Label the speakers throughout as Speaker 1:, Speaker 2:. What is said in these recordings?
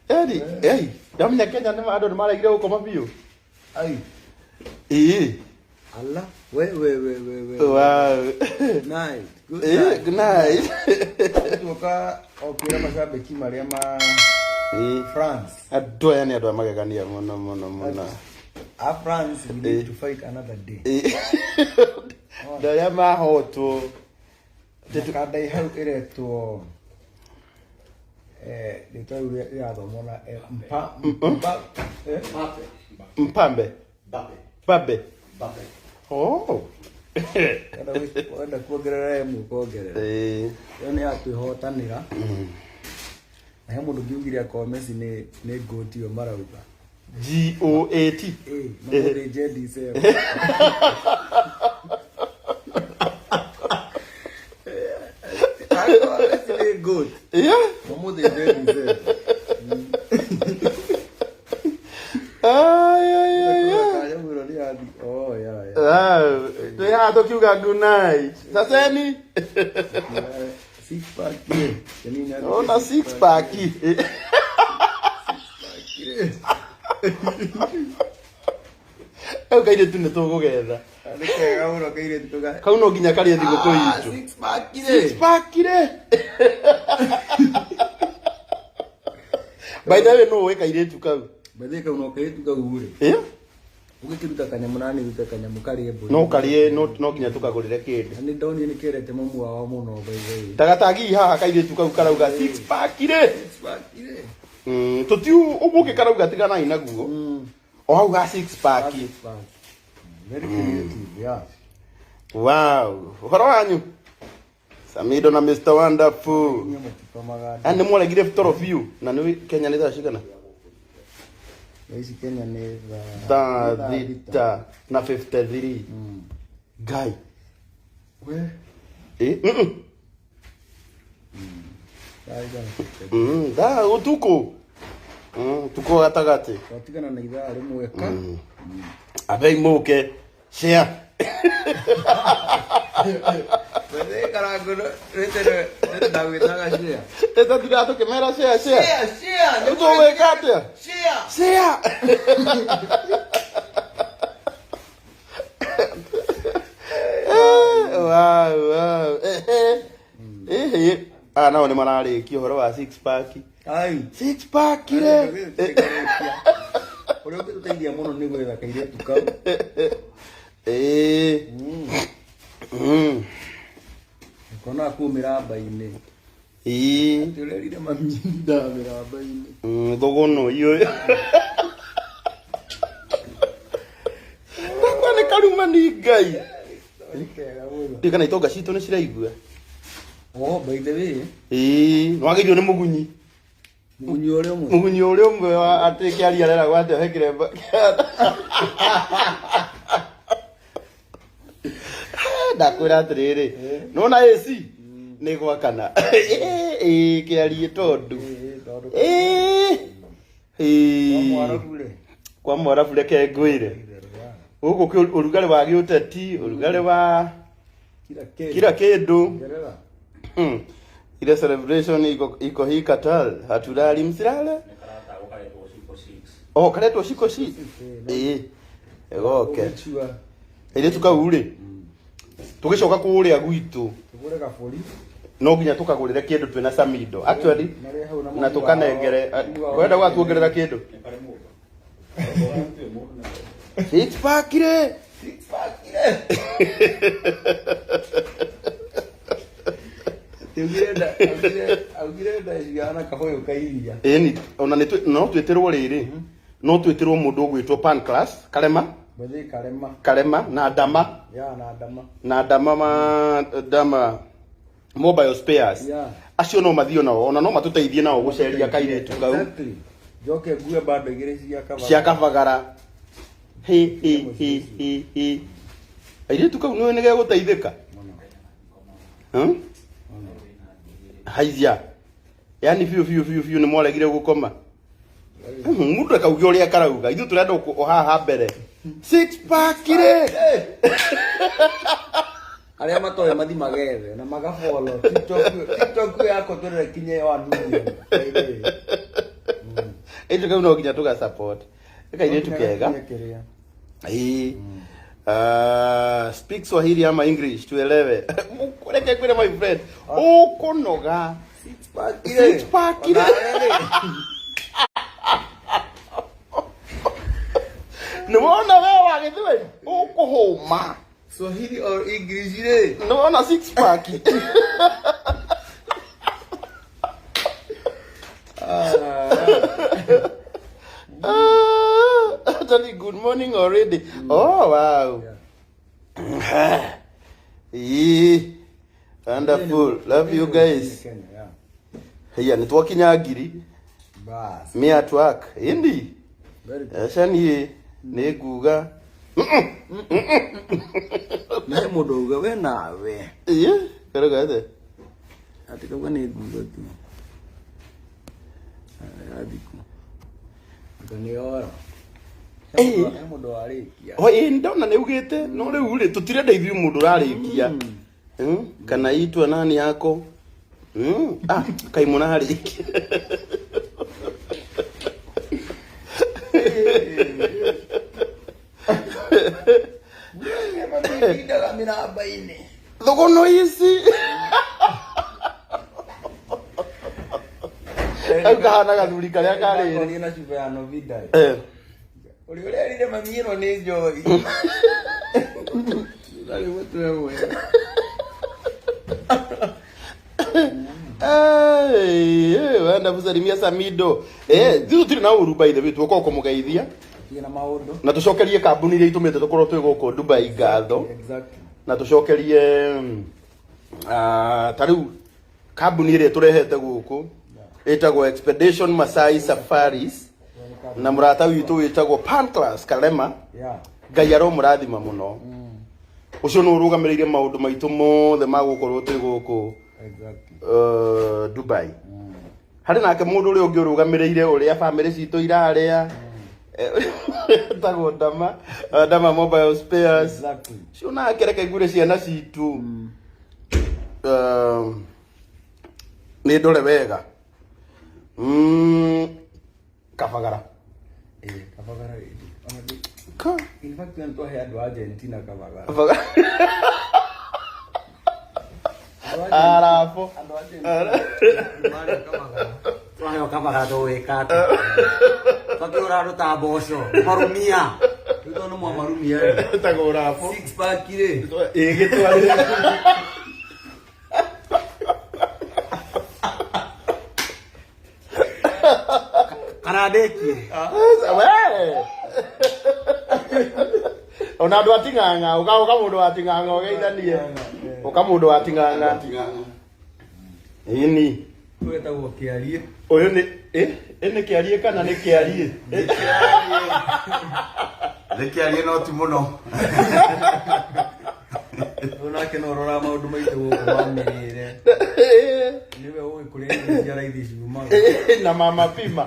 Speaker 1: Eri, ei, ndamenya Kenya nĩ andũ nĩ maregire gũkoma biũ.
Speaker 2: Ai.
Speaker 1: Ĩĩ.
Speaker 2: Allah. We we we we we.
Speaker 1: Wow.
Speaker 2: Night. Good
Speaker 1: Ĩĩ,
Speaker 2: night.
Speaker 1: good night.
Speaker 2: Tuoka o kwĩra macambĩki marĩa ma
Speaker 1: Ĩĩ.
Speaker 2: France.
Speaker 1: Andũ aya nĩ andũ a magegania mũno mũno mũno.
Speaker 2: A France we need to fight another day.
Speaker 1: Ĩĩ. Andũ arĩa mahotwo.
Speaker 2: Kanda ĩ hau ĩretwo eh, rĩtwa rĩu rĩrathomwo na eh, mpa mpa eh?
Speaker 1: Mpambe. Mbabe. Oh.
Speaker 2: Wenda kuongerera ĩmwe ũkongerera.
Speaker 1: Ĩĩ.
Speaker 2: Ĩyo nĩ ya kwĩhotanĩra. Na he mũndũ ũngiugire akorwo Messi nĩ goat ĩyo marauga.
Speaker 1: G O A T.
Speaker 2: Ĩĩ, mamũthĩnje Diesel. Akorwo Messi nĩ goat,
Speaker 1: Yeah.
Speaker 2: mamũthĩnje Diesel.
Speaker 1: Ay, ay, ay, ay.
Speaker 2: Kanya mũno nĩ yathi. Oh, yeah, yeah.
Speaker 1: Ah, twĩ haha tũkiuga good night. Saseni.
Speaker 2: Six pack ĩ. Yaani nĩ
Speaker 1: Ona six pack. Kau kairĩtu nĩ tũgũgetha.
Speaker 2: Nĩ kega mũno kairĩtu ga.
Speaker 1: Kau no nginya karĩe thigũkũ itũ.
Speaker 2: Six pack ĩ.
Speaker 1: Six pack rĩ. By the way, nũ ũĩ kairĩtu kau?
Speaker 2: By the way, kau no kairĩtu kau rĩ.
Speaker 1: Eh?
Speaker 2: Ũgĩkĩruta kanyamũ na niĩ rute kanyamũ karĩe mbũri.
Speaker 1: No karĩe no no nginya tũkagũrĩre kĩndũ.
Speaker 2: Na nĩ ndonire nĩ kerete mamu wao mũno by the way.
Speaker 1: Tagatagi haha kairĩtu kau karauga six pack rĩ.
Speaker 2: Six pack rĩ.
Speaker 1: Tũtiu ũguo ũngĩ karauga tiganai naguo. O hau ga six pack.
Speaker 2: Six pack. Very creative, yeah.
Speaker 1: Wow. Ũhoro wanyu? Samido na Mr. Wonderful.
Speaker 2: Inyuĩ mũtikomaga.
Speaker 1: Yaani nĩ mwaregire toro biũ na nĩ Kenya nĩ thaa cigana?
Speaker 2: Thaa ici Kenya nĩ
Speaker 1: Thaa 6 na 53. Ngai.
Speaker 2: We.
Speaker 1: Eh?
Speaker 2: Thaa igana.
Speaker 1: Thaa ũtukũ. Ũtukũ wa gatagatĩ.
Speaker 2: Twatigana na ithaa rĩmwe ka.
Speaker 1: Ambei mũke. Share.
Speaker 2: Wethe karango rĩtĩrĩ ndagwĩtaga share.
Speaker 1: Ĩtatiraga tũkĩmera share share.
Speaker 2: Share, share.
Speaker 1: Rĩu tũgwĩka atĩa?
Speaker 2: Share.
Speaker 1: Share. Wow, wow. Eh, eh. Eh, aya nao nĩ mararĩkia ũhoro wa six pack.
Speaker 2: Ai.
Speaker 1: Six pack rĩ.
Speaker 2: Ũrĩa ũngĩtũteithia mũno nĩ gwetha kairĩtu kau.
Speaker 1: Eh.
Speaker 2: Konaga kũu mĩramba-inĩ.
Speaker 1: Ĩĩ.
Speaker 2: Atĩ ũrerire mami nda mĩramba-inĩ.
Speaker 1: Thũgũnũ iyo. Gakwa nĩ karuma ni Ngai.
Speaker 2: Nĩ kega mũno.
Speaker 1: Ndiũĩ kana itonga citũ nĩ ciraigua.
Speaker 2: Oh, by the way,
Speaker 1: Ĩĩ, nĩwagĩrio nĩ mũgunyi.
Speaker 2: mũgunyi ũrĩa ũmwe.
Speaker 1: Mũgunyi ũrĩa ũmwe wa atĩ kĩaria areragwo atĩ ohe kĩremba. Ndakwĩra atĩrĩrĩ, nĩwona AC nĩ gwakana. Ĩĩ, kĩarie tondũ.
Speaker 2: Ĩĩ, tondũ
Speaker 1: Ĩĩ.
Speaker 2: kwa
Speaker 1: Ĩĩ.
Speaker 2: Mwarabu rĩ.
Speaker 1: Kwa Mwarabu reke ngwĩre. Gũkũ kwĩ ũrugarĩ wa gĩũteti, ũrugarĩ wa
Speaker 2: Kila kĩndũ.
Speaker 1: kila kĩndũ.
Speaker 2: Ngerera.
Speaker 1: Ile celebration iko hii Qatar, hatulali msilale. Oh, karetwo ciko ci. Ĩĩ. Goke.
Speaker 2: Ũgĩchua.
Speaker 1: Airĩtu kau rĩ. Tũgĩcoka kũrĩa gwitũ
Speaker 2: Tũgũre gabũri.
Speaker 1: no nginya tũkagũrĩre kĩndũ twĩna Samido. Actually,
Speaker 2: Marĩa hau na
Speaker 1: na
Speaker 2: mami wao.
Speaker 1: tũkanengere.
Speaker 2: Mami wao.
Speaker 1: Kwenda gwatuongerera kĩndũ. Six pack rĩ.
Speaker 2: Six pack rĩ. Augire nda augire nda cigana kabũyũ ka iria.
Speaker 1: Ĩni, ona nĩ no twĩtĩrwo rĩrĩ. No twĩtĩrwo mũndũ ũgwĩtwo Pancras Karema,
Speaker 2: Bethe karema.
Speaker 1: Karema na Ndama.
Speaker 2: Ya na ndama.
Speaker 1: Na Ndama ma Ndama mobile spares.
Speaker 2: Yeah.
Speaker 1: Acio no mathiĩ nao, ona no matũteithie nao gũceria kairĩtu kau
Speaker 2: Exactly. Njoke ngue bando igĩrĩ cia kabagara.
Speaker 1: cia kabagara. Hi hi hi hi hi. Airĩtu kau nĩũĩ nĩ gegũteithĩka. Haiya. Yaani biũ biũ biũ biũ nĩ mwaregire gũkoma. Mũndũ akauga ũrĩa karauga. Ithuĩ tũrenda o haha mbere. Six pack rĩ.
Speaker 2: Arĩa matoĩ mathi magethe na magafollow TikTok TikTok yakwa tũrere kinye 1 million. By the way.
Speaker 1: Ĩcio kau no nginya tũga support. Nĩ kairĩtu kega.
Speaker 2: Kĩrĩa.
Speaker 1: Ĩĩ. Ah, speak Swahili ama English tuelewe. Reke ngwĩre my friend, ũkũnoga.
Speaker 2: Six pack ire.
Speaker 1: Six pack ire. Nĩ wona we wa gĩthweri ũkũhũma.
Speaker 2: Swahili or English ire.
Speaker 1: Nĩ wona six pack. Ah, Tony, good morning already. Oh, wow. Ĩĩ. Wonderful. Love you guys.
Speaker 2: Kenya, yeah.
Speaker 1: Hiya, nĩ twakinya ngiri.
Speaker 2: Bas.
Speaker 1: Me at work. Indi.
Speaker 2: Very good.
Speaker 1: Aca niĩ nĩ nguga.
Speaker 2: Na he mũndũ uga we nawe.
Speaker 1: Ĩĩ, karauga atĩa?
Speaker 2: Ati kauga nĩ nguga tu. Athiku. Anga nĩ ora.
Speaker 1: Ĩĩ.
Speaker 2: He mũndũ warĩkia.
Speaker 1: O ĩĩ ndona nĩ ugĩte no rĩu rĩ tũtirenda ithuĩ mũndũ ũrarĩkia. Kana itwa nani yako? Ah, kai mũrarĩkia.
Speaker 2: Matindaga mĩramba-inĩ.
Speaker 1: Thũgũnũ ici. Kau kahana gathuri karĩa karĩrĩ.
Speaker 2: Ndakorire na cuba ya Novida.
Speaker 1: Eh.
Speaker 2: Ũrĩa ũrerire mami ĩno nĩ njohi. Ndarĩ mũtwe mwega.
Speaker 1: Hey, hey, wenda kusalimia Samido. Eh, ithuĩ tũtirĩ na ũru by the way, tũgoka kũmũgeithia
Speaker 2: Tige na maũndũ.
Speaker 1: na tũcokerie kambuni iria itũmĩte tũkorwo twĩ gũkũ Dubai ngatho
Speaker 2: Exactly.
Speaker 1: na tũcokerie ta rĩu kambuni ĩrĩa tũrehete gũkũ ĩtagwo Expedition Masai Safaris na mũrata witũ wĩtagwo Pancras Kalema.
Speaker 2: Yeah.
Speaker 1: Ngai aromũrathima mũno. Ũcio nĩ ũrũgamĩrĩire maũndũ maitũ mothe ma gũkorwo twĩ gũkũ
Speaker 2: Exactly.
Speaker 1: Dubai. Harĩ nake mũndũ ũrĩa ũngĩ ũrũgamĩrĩire ũrĩa bamĩrĩ citũ irarĩa etagwo Ndama, Ndama Mobile Spares.
Speaker 2: Exactly.
Speaker 1: Cio nake reke ngure ciana citũ. Nĩ ndore wega. Kabagara.
Speaker 2: Eh, Kabagara ĩndĩ. Ona
Speaker 1: Ka
Speaker 2: In fact, nĩ twahe andũ a Argentina Kabagara.
Speaker 1: Kabagara. Arafo.
Speaker 2: Andũ a Argentina marĩa Kabagara.
Speaker 3: Twaheo Kabagara tũgwĩka atĩa? Twakĩgũra andũ ta mboco, marumia.
Speaker 2: Rĩu tondũ nĩ mwamarumia rĩ.
Speaker 1: Etagwo Rafo.
Speaker 2: Six pack rĩ.
Speaker 1: Ĩ gĩtwarĩre.
Speaker 3: Kana ndĩkie.
Speaker 1: We. Ona andũ a Ting'ang'a, ũka ũka mũndũ wa Ting'ang'a ũgeithanie. Ũka mũndũ wa Ting'ang'a. Ĩni.
Speaker 2: Ũyũ wetagwo Kĩarie.
Speaker 1: Ũyũ nĩ ĩ ĩ nĩ Kĩarie kana nĩ Kĩarie?
Speaker 4: Nĩ Kĩarie no ti mũno.
Speaker 2: Ũyũ nake no ũroraga maũndũ maitũ gũkũ ma mĩrĩre. Nĩwe ũĩ kũrĩa irio cia raithi ciumaga.
Speaker 1: Na mama pima.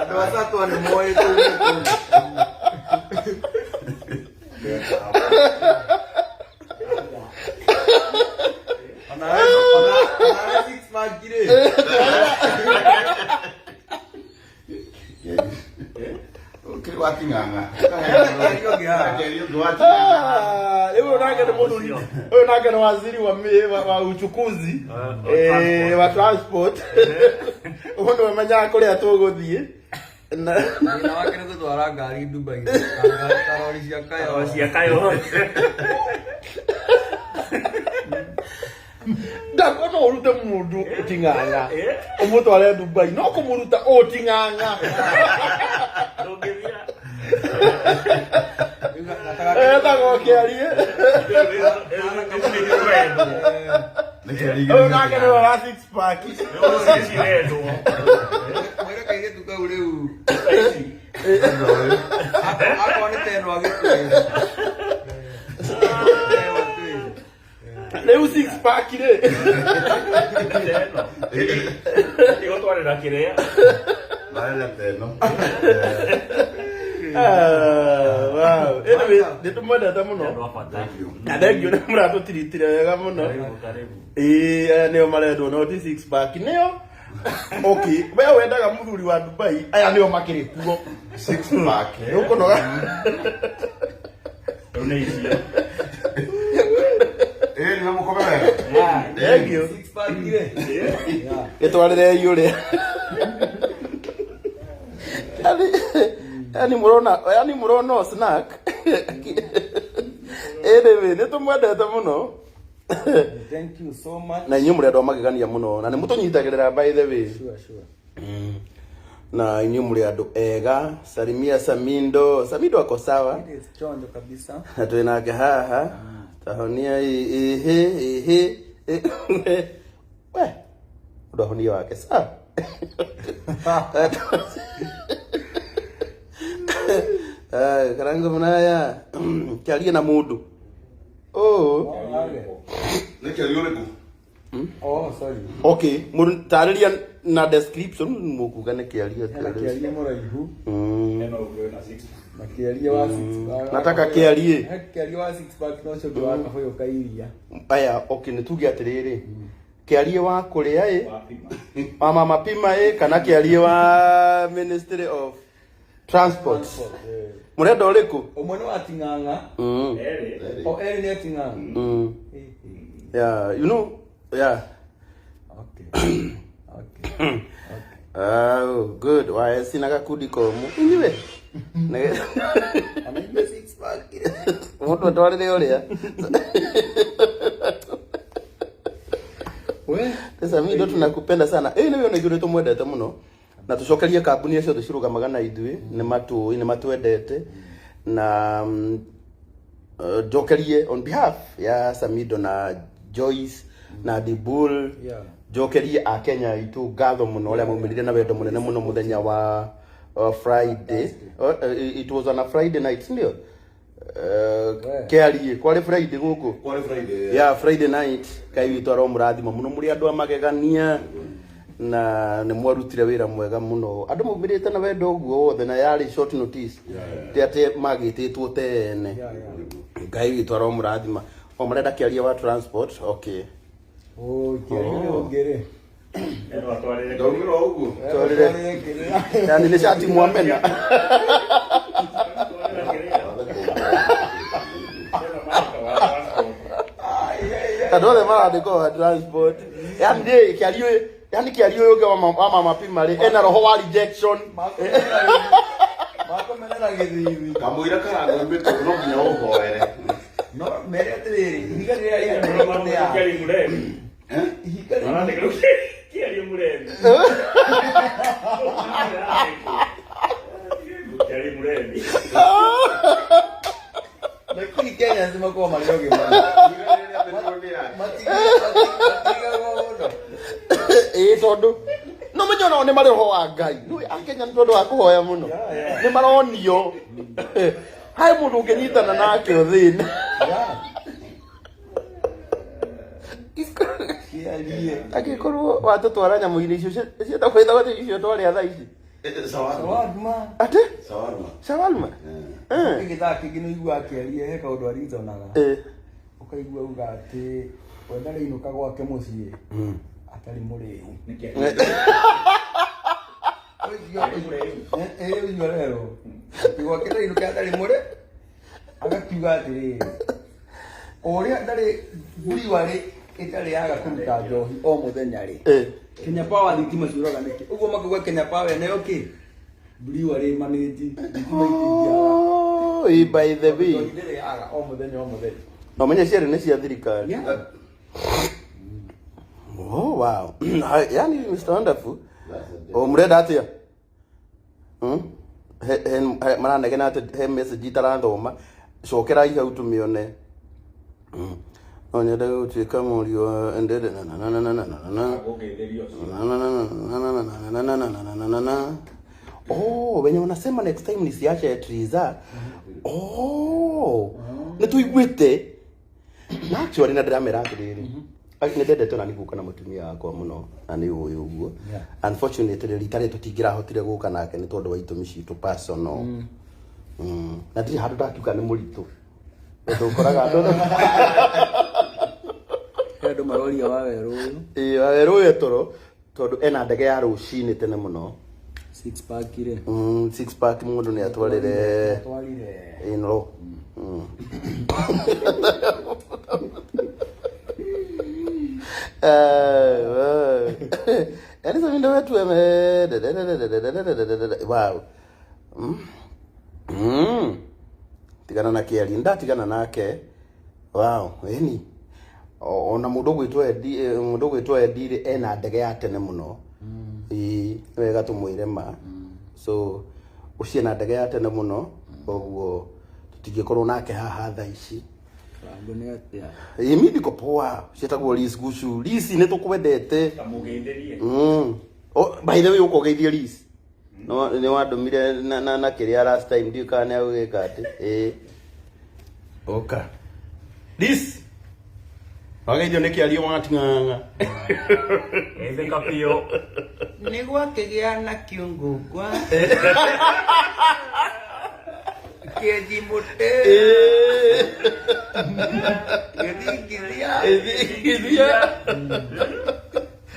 Speaker 2: Andũ a Satwa nĩ moĩ kũu nĩ kũu. Onawe six pack rĩ.
Speaker 4: Ũkĩrĩ wa Ting'ang'a.
Speaker 2: Kĩarie ũngĩ haha.
Speaker 4: Kĩarie ũngĩ wa Ting'ang'a.
Speaker 1: Ah, rĩu ũyũ nake nĩ mũthuri ũyũ nake nĩ waziri wa uchukuzi wa transport. Ũyũ nĩwe menyaga kũrĩa tũgũthiĩ. Na
Speaker 2: Thĩna wake nĩ gũtwara ngari Dubai. Karori cia Kayo.
Speaker 5: Cia Kayo.
Speaker 1: Ndakwa no ũrute mũndũ Ting'ang'a ũmũtware Dubai no kũmũruta ũ Ting'ang'a.
Speaker 5: Ndũngĩthira.
Speaker 1: Etagwo Kĩarie.
Speaker 4: Nĩ Kĩarie
Speaker 1: Ũyũ nake nĩwe wa six pack.
Speaker 2: Mwĩre kairĩtu kau rĩu. Akorwo nĩ teno agĩtwĩre.
Speaker 1: Rĩu six pack rĩ.
Speaker 5: Ĩgũtwarĩra kĩrĩa.
Speaker 4: Marenda teno.
Speaker 1: Ah, wow. Anyway, nĩ tũmwendete mũno.
Speaker 5: Andũ a bata.
Speaker 1: Na thengiũ nĩ mũratũtiritire wega mũno.
Speaker 5: Karibu, karibu.
Speaker 1: Ĩĩ, aya nĩo marendwo no ti six pack nĩo. Okay, we wendaga mũthuri wa Dubai, aya nĩo makĩrĩ kuo.
Speaker 4: Six pack.
Speaker 1: Nĩũkũnoga.
Speaker 5: Rĩu nĩ icio.
Speaker 4: Ĩĩ nĩ mũkome wega.
Speaker 1: Thengiũ.
Speaker 2: Six pack rĩ. Yeah.
Speaker 1: Gĩtwarĩrei ũrĩa. Yani, yani mũrona, yani mũrona o snack. Anyway, nĩ tũmwendete mũno.
Speaker 2: Thank you so much.
Speaker 1: Na inyuĩ mũrĩ andũ a magegania mũno na nĩ mũtũnyitagĩrĩra by the way.
Speaker 2: Sure, sure.
Speaker 1: Na inyuĩ mũrĩ andũ ega. Salimia Samindo. Samindo ako sawa.
Speaker 2: It is chonjo kabisa.
Speaker 1: Na twĩ nake haha. Tahonia ihi ihi. We. Ũndũ ahonia wake sawa. Eh, karango mnaya. Kĩarie na mũndũ. Oh.
Speaker 4: Nĩ kĩario ũrĩkũ?
Speaker 2: Oh, sorry.
Speaker 1: Okay, mũndũ tarĩria na description mũkuga nĩ kĩarie
Speaker 2: Hena
Speaker 1: atĩa.
Speaker 2: kĩarie mũraihu
Speaker 5: Eno ũguo na six.
Speaker 2: na kĩarie wa six pack.
Speaker 1: Nataka kĩarie.
Speaker 2: He kĩarie wa six pack na ũcio ũngĩ wa kabũyũ ka iria.
Speaker 1: Aya, okay, nĩ tuge atĩrĩrĩ. Kĩarie wa kũrĩa ĩ,
Speaker 5: Wa pima.
Speaker 1: wa mama pima ĩ, kana kĩarie wa Ministry of Transport.
Speaker 2: Eh.
Speaker 1: Mũrenda ũrĩkũ?
Speaker 2: Ũmwe nĩ wa ting'ang'a.
Speaker 5: Erĩ.
Speaker 2: O erĩ nĩ a ting'ang'a. Eh, eh.
Speaker 1: Yeah, you know, yeah.
Speaker 2: Okay. Okay.
Speaker 1: Oh, good. Waya sina gakundi komu. Inyuĩ.
Speaker 2: Ona inyuĩ six pack.
Speaker 1: Mũndũ atwarĩre ũrĩa.
Speaker 2: We.
Speaker 1: Sasa mimi ndo tunakupenda sana. Eh, nĩwe ona ithuĩ nĩtũmwendete mũno. Na tũcokerie kambuni ciothe cirũgamaga na ithuĩ nĩ matũĩ nĩ matwendete na njokerie on behalf ya Samido na Joyce na Dibul
Speaker 2: Yeah.
Speaker 1: njokerie a Kenya aitũ ngatho mũno arĩa maumĩrire na wendo mũnene mũno mũthenya wa Friday. It was on a Friday night ndio kĩarie kwarĩ Friday gũkũ
Speaker 4: Kwarĩ Friday.
Speaker 1: ya Friday night Ngai witũ aromũrathima mũno mũrĩ andũ a magegania na nĩ mwarutire wĩra mwega mũno andũ maumĩrĩte na wendo ũguo wothe na yarĩ short notice ti atĩ magĩtĩtwo tene
Speaker 2: Yeah, yeah.
Speaker 1: Ngai witũ aromũrathima o marenda kĩaria wa transport okay
Speaker 2: Oh, kĩarie nĩ ũngĩ rĩ.
Speaker 5: Eno atwarĩre.
Speaker 4: Ndaumĩra o ũguo.
Speaker 1: Twarĩre.
Speaker 2: Twarĩre
Speaker 1: yani nĩ cati mwamena andũ othe marandĩkwo wa transport yani rĩ kĩario yani kĩario ũyũ ũngĩ wa wa mama pima rĩ ena roho wa rejection
Speaker 2: Makomenera gĩthithi.
Speaker 4: Kamũira karangũimĩte no nginya ũhoere.
Speaker 2: No mere atĩrĩrĩ, ihiga rĩrĩa rĩanĩrĩirwo nĩ ya.
Speaker 5: Kĩario mũremi.
Speaker 2: Ihiga rĩrĩa
Speaker 5: Marandĩka rĩu kĩario mũremi. Kĩario mũremi.
Speaker 2: Lakini Kenya makoragwo marĩ ogĩ mũno.
Speaker 4: Ihiga rĩrĩa rĩanĩrĩirwo nĩ ya.
Speaker 2: Matigagwo mũno.
Speaker 1: ĩĩ tondũ no menye onao nĩ marĩ roho wa Ngai nĩ akenya nĩ tondũ wa kũhoya mũno nĩ maronio harĩ mũndũ ũngĩnyitana nake ũthĩna
Speaker 2: Yeah. Kĩarie.
Speaker 1: angĩkorwo watũtwara nyamũ-inĩ icio ciĩtagwo ĩtagwo atĩ icio twarĩa thaa ici
Speaker 4: Shawarma.
Speaker 2: Shawarma.
Speaker 1: atĩ
Speaker 4: Shawarma.
Speaker 1: shawarma Eh.
Speaker 2: Gĩthaa kĩngĩ nĩ ũiguaga kĩarie he kaũndũ arizonaga.
Speaker 1: Eh.
Speaker 2: Ũkaigua auga atĩ we ndarĩ inũka gwake mũciĩ atarĩ mũrĩu. Ũcio ũcio rero. Atĩ gwake ndarĩ inũka atarĩ mũrĩ agakiuga atĩrĩrĩ o ũrĩa ndarĩ brewery ĩtarĩ yaga kũruta njohi o mũthenya rĩ
Speaker 1: Eh.
Speaker 2: Kenya Power thitima ciũraga nĩkĩ ũguo makauga Kenya Power nayo kĩ brewery manage thitima itingĩaga
Speaker 1: Oh, ĩ, by the way
Speaker 2: njohi ndĩrĩ yaga o mũthenya o mũthenya
Speaker 1: no menye ciarĩ nĩ cia thirikari
Speaker 2: Yeah.
Speaker 1: Oh, wow. Yani Mr. Wonderful. O mũrenda atĩa? Hmm? He, he, he, maranegena atĩ he message itarathoma. Cokerai hau tũmĩone. No nyende gũtuĩka mũriũ wa ndende na na na na na na na na.
Speaker 5: Gũgeithĩrio ũcio.
Speaker 1: Na na na na na na na na na na na na na na. Oh, wenye wanasema next time nisiache Triza. Oh, nĩ tũiguĩte. Na actually na ndĩramera atĩrĩrĩ. Nĩ ndendete ona nĩ gũka na mũtumia wakwa mũno na nĩ ũĩ ũguo.
Speaker 2: Yeah.
Speaker 1: Unfortunately rita rĩrĩ tũtingĩrahotire gũka nake nĩ tondũ wa itũmi citũ personal. Na ndirĩ handũ ndakiuga nĩ mũritũ tondũ ũkoraga andũ
Speaker 2: He andũ maroria wa werũ ũyũ.
Speaker 1: Ĩĩ, wawerũ ũyũ toro tondũ ena ndege ya rũcinĩ tene mũno.
Speaker 2: Six pack rĩ.
Speaker 1: Six pack mũndũ nĩ atwarĩre
Speaker 2: Atwarire.
Speaker 1: in-law. Yaani sasa ndio wetu wow. Tigana na Kĩaria, ndatigana nake. Wow, ĩni. Ona mũndũ ũgwĩtwo Eddie, mũndũ ũgwĩtwo Eddie rĩ, ena ndege ya tene mũno. Ĩĩ, nĩ wega tũmwĩre ma. So, ũcio ena ndege ya tene mũno, koguo tũtingĩkorwo nake haha thaa ici.
Speaker 2: Rango nĩ atĩa?
Speaker 1: Ĩĩ, mi ndiko poa. Ciĩtagwo Liz Gucu. Liz nĩ tũkwendete.
Speaker 5: Kamũgeithĩrie.
Speaker 1: Oh, by the way, ũka ũgeithie Liz. No nĩ wandũmire na kĩrĩa last time ndiũĩ kana nĩ agũgĩka atĩ. Ĩĩ. Ũka. Liz. Wageithio nĩ Kĩario wating'ang'a.
Speaker 5: Geithĩka biũ.
Speaker 2: Nĩ gwakĩgĩa na kĩũngũngwa. Kĩenji mũtĩ. Gĩthingithia.
Speaker 1: Gĩthingithia.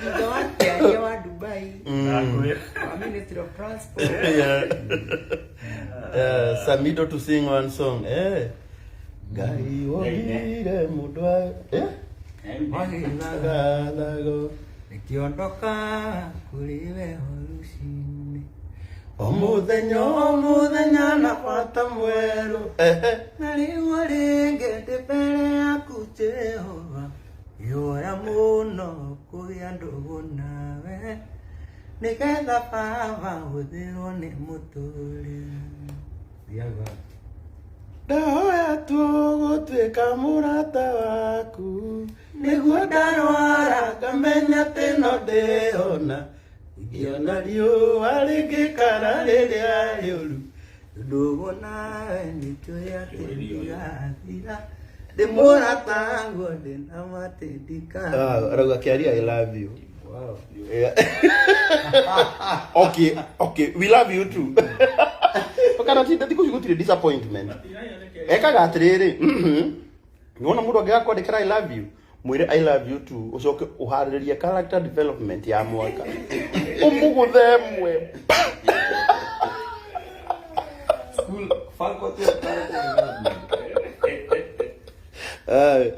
Speaker 2: Thutha wa Kĩaria wa Dubai.
Speaker 5: Ndakwĩra.
Speaker 2: Wa Ministry of Transport.
Speaker 1: Yeah. Samido to sing one song. Ngai wombire mũndũ eh?
Speaker 2: Wagĩthaga.
Speaker 1: Gathago.
Speaker 2: Nikiondoka kũrĩ we rũcinĩ.
Speaker 1: O mũthenya o mũthenya na bata mwerũ. Ehe.
Speaker 2: Na rĩu rĩngĩ ndĩ mbere yaku Jehova, yũra mũno kũgĩa ndũgũ nawe, nĩgetha Baba ũthirwo nĩ mũtũrĩre. Thiaga.
Speaker 1: Ndahoya tu gũtuĩka mũrata waku,
Speaker 2: Nĩguo ndarwara
Speaker 1: ngamenya atĩ no ndĩhona, ingĩona riũa rĩngĩkara rĩrĩa rĩũru.
Speaker 2: Ndũgũ nawe nĩnjũĩ atĩ ndigathira, ndĩ mũrataguo ndĩna ma atĩ ndikathira.
Speaker 1: Arauga Kĩaria, I love you.
Speaker 2: Wow.
Speaker 1: Yeah. Okay, okay, we love you too. Kana ti thikũ ici gũtirĩ disappointment. Ekaga atĩrĩrĩ, nĩwona mũndũ angĩgakwandĩkĩra I love you, mwĩre I love you too, ũcoke ũharĩrĩrie character development ya mwaka. Ũmũgũthe ĩmwe.
Speaker 2: School, faculty of character development.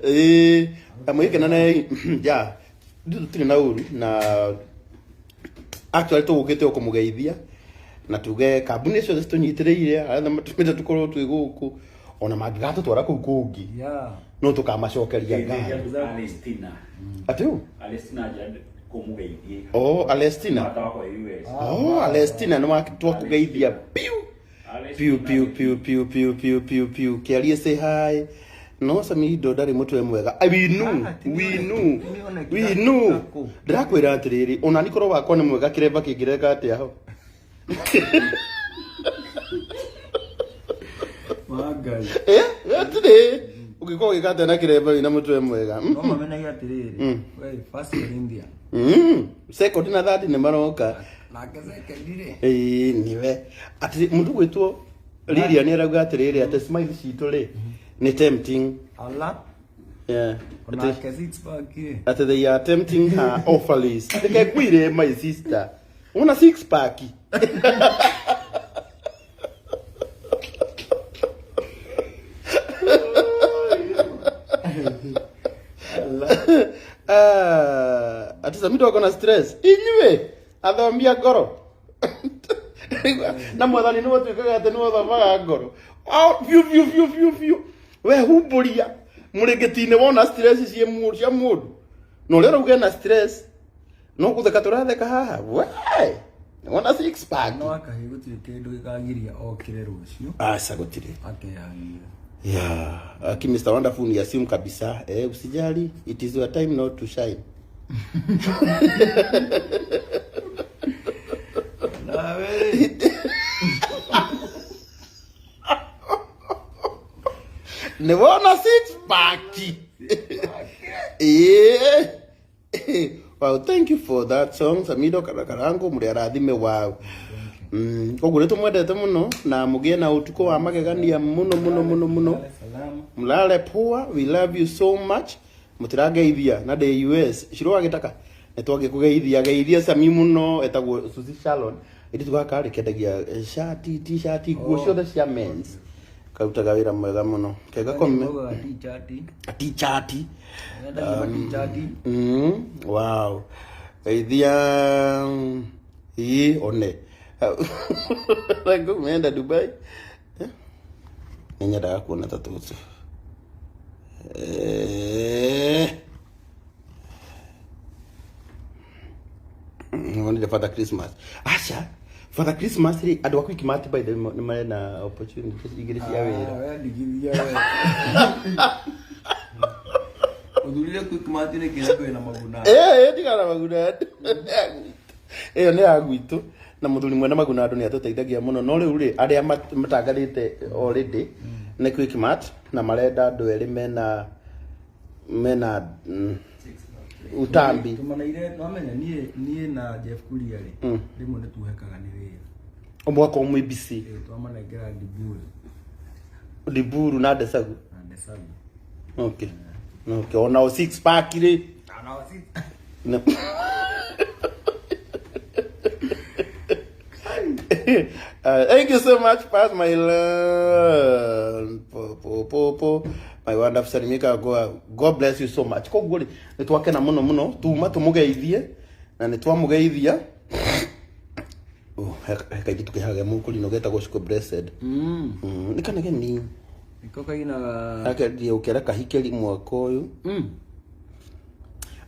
Speaker 1: Ĩĩ, amwĩkenanei, ja, ithuĩ tũtirĩ na ũru na actually tũgũkĩte o kũmũgeithia na tuge kambuni ciothe citũnyitĩrĩire arĩa matũmĩte tũkorwo twĩ gũkũ ona mangĩgatũtwara kũu kũngĩ
Speaker 2: Yeah.
Speaker 1: no tũkamacokeria ngatho.
Speaker 5: Alestina.
Speaker 1: Atĩ ũ?
Speaker 5: Alestina nja kũmũgeithie.
Speaker 1: Oh, Alestina.
Speaker 5: Mũrata wakwa US.
Speaker 1: Oh, Alestina nĩ twakũgeithia piu piu piu piu piu piu piu piu piu. Kĩarie say hi. No Samido ndarĩ mũtwe mwega. We knew, we knew, we knew. Ndĩrakwĩra atĩrĩrĩ, ona niĩ korwo wakwa nĩ mwega kĩremba kĩngĩreka atĩa ho?
Speaker 2: Wa Ngai.
Speaker 1: Gũtirĩ. Ũngĩkorwo ũgĩka atĩa na kĩremba wĩna mũtwe mwega?
Speaker 2: No mamenyage atĩrĩrĩ, we first Corinthian.
Speaker 1: Second na third nĩ maroka.
Speaker 2: Nake second rĩ.
Speaker 1: Ĩĩ, nĩwe. Atĩ mũndũ gwĩtwo Lilian arauga atĩrĩrĩ atĩ smile citũ rĩ nĩ tempting.
Speaker 2: Ala.
Speaker 1: Yeah. Atĩ
Speaker 2: Onake six pack rĩ.
Speaker 1: atĩ they are tempting her offerings. Reke ngwĩre my sister. Una six pack. Ati Samido ako na stress. Inyuĩ athomia ngoro. Na mwathani nĩwe ũtuĩkaga atĩ nĩwe ũthomaga ngoro. Biũ biũ biũ biũ biũ. We humbũria mũrĩngĩti-inĩ wona stress cia mũndũ. Na ũrĩa ũrauga ena stress no gũtheka tũratheka haha. We wona six pack.
Speaker 2: No akahĩ gũtirĩ kĩndũ gĩkagiria okĩre rũciũ.
Speaker 1: Aca gũtirĩ.
Speaker 2: Akehang'ire.
Speaker 1: Yeah, aki Mr. Wonderful ni assume kabisa. Usijali, it is your time not to shine.
Speaker 2: Nawe rĩ.
Speaker 1: Ni wona six pack. Wow, thank you for that song. Samido Karakarango muri arathime wow. Koguo nĩ tũmwendete mũno na mũgĩe na ũtukũ wa magegania mũno mũno mũno mũno.
Speaker 2: Salama.
Speaker 1: Mlale poa, we love you so much. Mũtirangeithia na ndĩ US Shiro wa gĩtaka nĩ twangĩkũgeithia geithia Sami mũno etagwo Suzy Shalon ĩndĩ gaka rĩ kendagia shati t-shirt nguo ciothe cia mens karutaga wĩra mwega mũno kega kome
Speaker 2: Maugaga t-shirt.
Speaker 1: t-shirt.
Speaker 2: Endagia t-shirt.
Speaker 1: Wow, geithia ii one Rangu umeenda Dubai. Eh? Nĩ nyendaga kuona ta tũtũ. Eh. Wonire Father Christmas. Aca, Father Christmas rĩ andũ a Quickmart by the way nĩ marĩ na opportunities igĩrĩ cia wĩra.
Speaker 2: Ah, we ndigithia we. Ũthurire Quickmart nĩ kĩrĩa kwĩna maguna.
Speaker 1: Eh, ndigana maguna andũ. Ĩyo nĩ ya gwitũ na mũthuri mwene maguna andũ nĩ atũteithagia mũno no rĩu rĩ arĩa matangathĩte already nĩ Quickmart na marenda andũ erĩ mena utambi.
Speaker 2: Tũmanaire nwamenya niĩ na Jeff Kuria rĩ rĩmwe nĩ tuohekaga nĩ wĩra.
Speaker 1: Mũgakorwo mwĩ busy.
Speaker 2: Ĩĩ, twamanengera Ndiburu
Speaker 1: Ndiburu na Ndesagu.
Speaker 2: na Ndesagu.
Speaker 1: Okay. Okay, ona o six pack rĩ. No. Thank you so much, Pass my love. Po, po, po, po. My wonderful Salimika, God bless you so much. Koguo rĩ, nĩ twakena mũno mũno tuma tũmũgeithie na nĩ twamũgeithia. Oh, he kaingĩ tũkĩhaga mũkũrino getagwo Shuko Blessed. Nĩ kanegeni.
Speaker 2: Nĩko kainaga.
Speaker 1: Gake ũkĩra kahikeri mwaka ũyũ.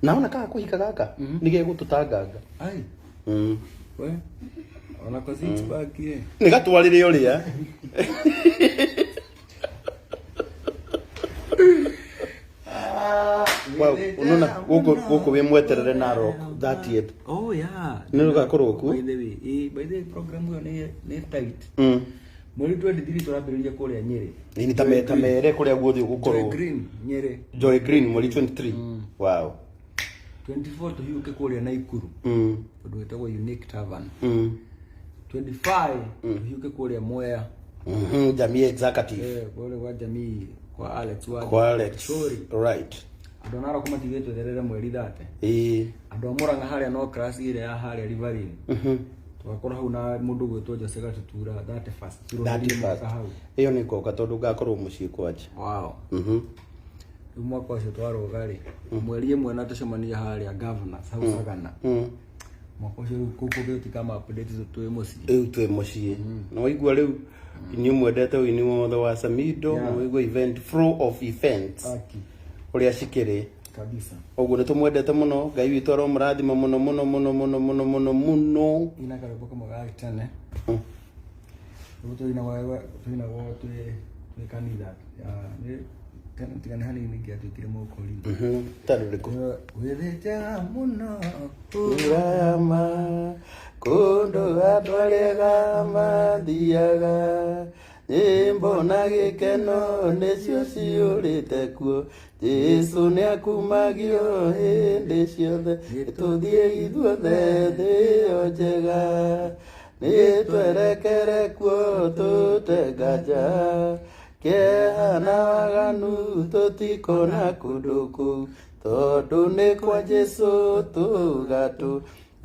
Speaker 1: Naona kaga kũhika gaka nĩ gegũtũtanganga.
Speaker 2: Ai. We. Ona ko six pack ĩ.
Speaker 1: Nĩ gatwarĩre ũrĩa. Wow, unaona gũkũ wĩ mweterere Narok 30th.
Speaker 2: Oh yeah.
Speaker 1: Nĩ ũgakorwo kuo?
Speaker 2: By the way, by the way program ĩyo nĩ tight. Mweri 23 tũrambĩrĩria kũrĩa Nyĩrĩ.
Speaker 1: Nĩ ta mere kũrĩa guothe
Speaker 2: Joy
Speaker 1: ũgũkorwo.
Speaker 2: Green Nyĩrĩ.
Speaker 1: Joy Green mweri 23. Wow.
Speaker 2: 24 tũhiũke kũrĩa Naikuru. Ũndũ wĩtagwo Unique Tavern. 25 tũhiũke kũrĩa Mwea.
Speaker 1: Jamii Executive.
Speaker 2: Eh, kũrĩa kwa jamii kwa Alex wa
Speaker 1: Kwa Alex.
Speaker 2: Sorry.
Speaker 1: Right.
Speaker 2: Andũ a Narok matigĩtwo tweterere mweri 30.
Speaker 1: Ĩĩ.
Speaker 2: Andũ a Murang'a harĩa no class ĩrĩa ya harĩa Riverine. Tũgakorwo hau na mũndũ ũgwĩtwo Jose Gatutura 31st. Tũrũmĩrĩrie
Speaker 1: 31st.
Speaker 2: mwaka hau.
Speaker 1: Ĩyo nĩ ngoka tondũ ngakorwo mũciĩ kwanja.
Speaker 2: Wow. Rĩu mwaka ũcio twarũga rĩ mweri ĩmwe na tũcemania harĩa Governors hau Sagana. Mwaka ũcio rĩu kũu kũngĩ tũtikama update twĩ mũciĩ.
Speaker 1: Rĩu twĩ mũciĩ. Na waigua rĩu inyuĩ mwendete ũini wothe wa Samido,
Speaker 2: Yeah.
Speaker 1: na waigua event flow of events
Speaker 2: Aki
Speaker 1: ũrĩa cikĩrĩ.
Speaker 2: kabisa.
Speaker 1: Ũguo nĩ tũmwendete mũno, Ngai witũ aromũrathima mũno mũno mũno mũno mũno mũno mũno.
Speaker 2: Ina karwĩmbo kamwe ga tene. Rĩu tũinagwo twĩ kanitha ya nĩ tene tiga nĩ hanini ingĩatuĩkire mũkori.
Speaker 1: Ta rũrĩkũ?
Speaker 2: Wĩthĩnjaga mũno
Speaker 1: Kurama kũndũ andũ arĩa mathiaga nyĩmbo na gĩkeno nĩcio ciũrĩte kuo Jesũ nĩakumagio hĩndĩ ciothe tũthiĩ ithuothe thĩ ĩyo njega nĩtwerekere kuo tũte nganja kĩeha na waganu tũtikona kũndũ kũu tondũ nĩ kwa Jesũ tũgatũ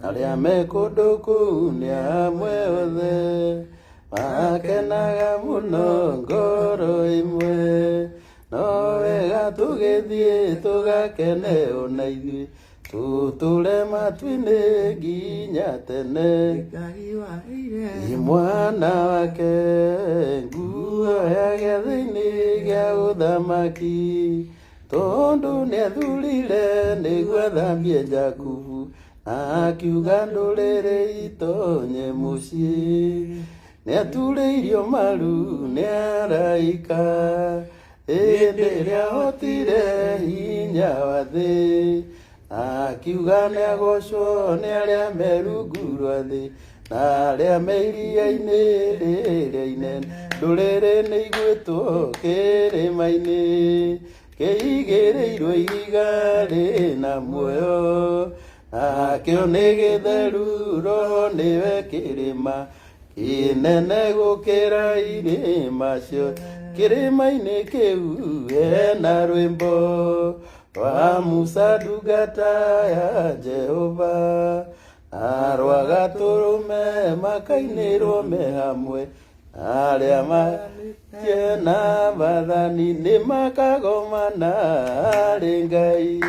Speaker 1: arĩa me kũndũ kũu nĩ amwe othe makenaga mũno ngoro ĩmwe no wega tũgĩthiĩ tũgakene ona ithuĩ tũtũre matu-inĩ nginya tene.
Speaker 2: Ngai waheire
Speaker 1: Nĩ mwana wake nguo ya gĩathĩ-inĩ gĩa ũthamaki tondũ nĩathurire nĩguo athambie Jakubu na akiuga ndũrĩrĩ itonye mũciĩ nĩaturĩirio maru nĩ araika hĩndĩ ĩrĩa ahotire hinya wa thĩ akiuga nĩagocwo nĩ arĩa me rungu rwa thĩ na arĩa me iria-inĩ rĩrĩa inene ndũrĩrĩ nĩ igwĩtwo kĩrĩma-inĩ kĩigĩrĩirwo ihiga rĩna muoyo nakĩo nĩ gĩtheru roho nĩwe kĩrĩma Kĩnene gũkĩra irĩma ciothe. Kĩrĩma-inĩ kĩu hena rwĩmbo rwa Musa ndungata ya Jehova na rwa Gatũrũme makainĩrwo me hamwe arĩa matie na bathani nĩ makagomana harĩ Ngai.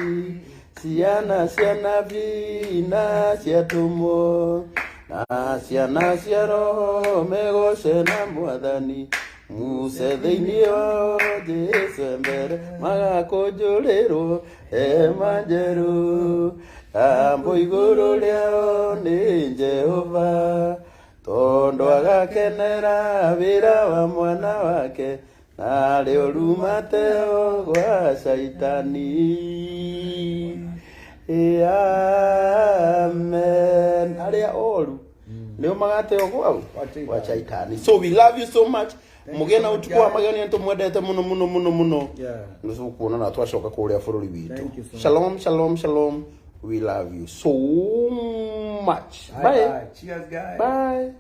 Speaker 1: Ciana cia nabii na cia atũmwo na ciana cia roho megoce na mwathani Muse thĩinĩ wao Jesu e mbere magakũnjũrĩrwo hema njerũ tambo igũrũ rĩao nĩ Jehova tondũ agakenera wĩra wa mwana wake narĩo rumateo gwa Shaitani. Amen. Arĩa oru nĩo magateo gwau gwa Shaitani. So we love you so much. Mũgĩe na ũtukũ wa magenia nĩtũmwendete mũno mũno mũno mũno.
Speaker 2: Yeah.
Speaker 1: Nĩtũkuonana twacoka kũrĩa bũrũri witũ.
Speaker 2: Thank you so much.
Speaker 1: Shalom, shalom, shalom. We love you so much.
Speaker 2: Bye.
Speaker 1: Bye.
Speaker 2: Bye. Cheers guys.
Speaker 1: Bye.